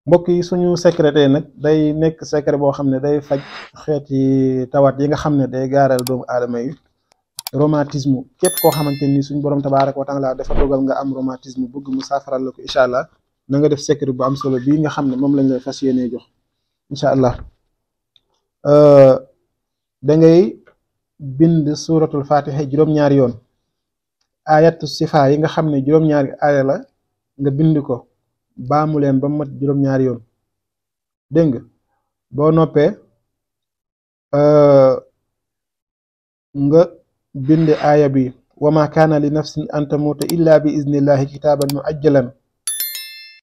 mbokk yi suñu secret tey nag day nekk secret boo xam ne day faj xeeti tawat yi nga xam ne day gaaral doomu aadama yi rhumatisme képp koo xamante ni suñu borom tabaaraka wa taala dafa dogal nga am rhumatisme bëgg mu saafaral la ko incha allah na nga def secret bu am solo bii nga xam ne moom lañ lay fas yéenee jox incha allah da ngay bind suratul fatiha juróom-ñaari yoon ayatu sifa yi nga xam ne juróom-ñaari aaya la nga bind ko baamu leen ba mat juróom-ñaari yoon dégg nga boo noppee nga bind aaya bi wa ma kaana li nafsin an tamuuta illa bi iznillahi kitaaban muajjalan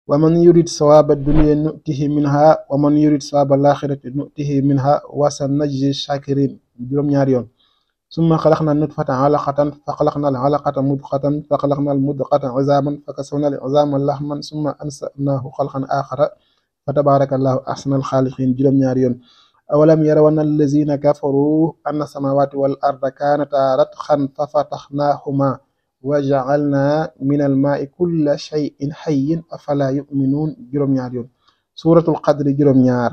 wa man yurid sawaaba dunya nutihi minha wa man yurid sawaaba laaxirati nutihi minha wa sa najzi shakirin juróom-ñaari yoon summa xalaqna nutfata alaqatan fa xalaqna al alaqata mudxatan fa xalaqna al mudxata izaaman fa kasawna al izaama laxman summa ansanahu xalqan axara fa tabaraka allahu ahsanal xaaliqin juróom-ñaari yoon awalam yarawana allazina kafaru anna samawati wal arda kaanata ratxan fa fataxnaahuma wa jacalna min al maai kulla cheyin xayin afala yuminuun juróom-ñaari yoon suratul qadri juróom-ñaar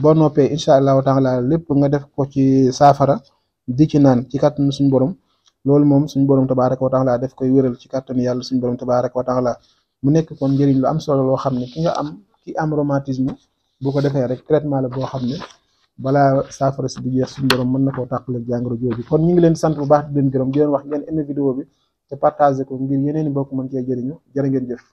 boo noppee incha allahu taala lépp nga def ko ci saafara di ci naan ci kàttanu suñu borom loolu moom suñu borom tabaaraka wa taala def koy wéral ci kàttanu yàlla suñu borom tabaaraka wa taala mu nekk kon njëriñ lu am solo loo xam ne ki am rhumatisme bu ko defee rek traitement la boo xam ne balaa saafara si di jeex suñu borom mën na koo tàqaleeg jàngoro jooju kon ñu ngi leen sant bu baax di leen gërëm di leen wax ngeen aimé vidéo bi te partagé ko ngir yeneen i mbokk mën cee jëriñu jërë ngeen jëf.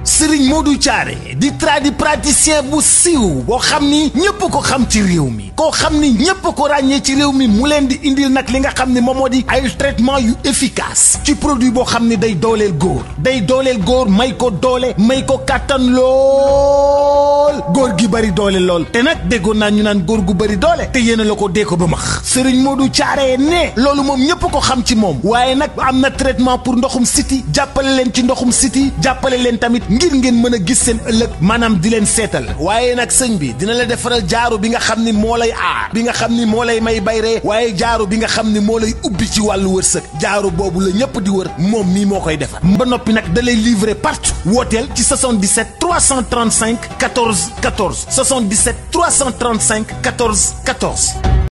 Serigne Modou Thiaré di tradipraticien bu siiw boo xam ni ñëpp ko xam ci réew mi koo xam ni ñëpp ko ràññee ci réew mi mu leen di indil nag li nga xam ne moom moo di ay traitement yu efficace ci produit boo xam ne day dooleel góor may ko doole may ko kàttan lool góor gi bari doole lool te nag déggoon naa ñu naan góor gu bari doole te yéena la ko dee ko ba max Serigne Modou Thiaré ne loolu moom ñëpp ko xam ci moom waaye nag am na traitement pour ndoxum siti jàppale leen ci ndoxum siti jàppale leen tamit ngir ngeen mën a gis seen ëllëg maanaam di leen seetal waaye nag sëñ bi dina la defaral jaaru bi nga xam ni moo lay aar bi nga xam ni moo lay may bayree waaye jaaru bi nga xam ni moo lay ubbi ci wàllu wërsëg jaaru boobu la ñëpp di wër moom mii moo koy defar ba noppi nag da lay livrer partout wooteel ci 77 335 14 14 77 335 14 14